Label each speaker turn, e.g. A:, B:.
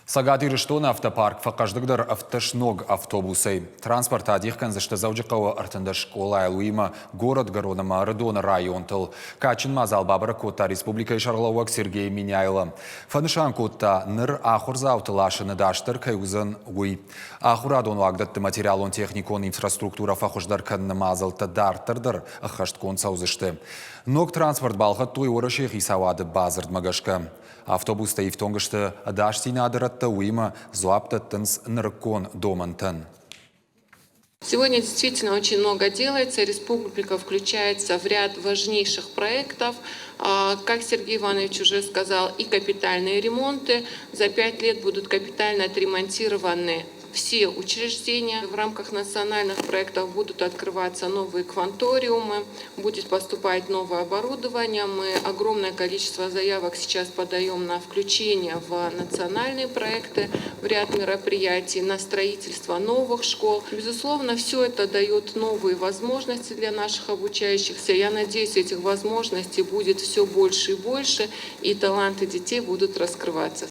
A: Цӕгат Ирыстоны автопарк фӕхъӕздыгдӕр 17 ног автобусӕй. Транспорт адих кӕндзысты Дзӕуджыхъӕуы 13 скъолайыл, уыимӕ горӕтгӕрон ӕмӕ Ӕрыдоны районтыл. Кадджын мадзал бабӕрӕг кодта республикӕйы сӕргълӕууӕг Сергей Меняйло. Фӕнысан кодта, ныр ахуырдзауты ласыны дарддӕр кӕй уыдзӕн, уый. Ахуырадон уагдӕтты материалон-техникон инфраструктурӕ фӕхуыздӕр кӕныны мадзӕлттӕ дарддӕр дӕр ӕххӕстгонд цӕудзысты. Ног транспорт балхӕдтой Уӕрӕсейы хицауады бадзырдмӕ гӕсгӕ. Автобустӕ ифтонг сты ӕдасдзинады рӕттӕ, уыимӕ дзуапп дӕттынц нырыккон домӕнтӕн.
B: Сегодня действительно очень много делается. Республика включается в ряд важнейших проектов. Как Сергей Иванович уже сказал, и капитальные ремонты. За 5 лет будут капитально отремонтированы все учреждения. В рамках национальных проектов будут открываться новые кванториумы, будет поступать новое оборудование. Мы огромное количество заявок сейчас подаем на включение в национальные проекты, в ряд мероприятий, на строительство новых школ. Безусловно, все это дает новые возможности для наших обучающихся. Я надеюсь, этих возможностей будет все больше и больше, и таланты детей будут раскрываться.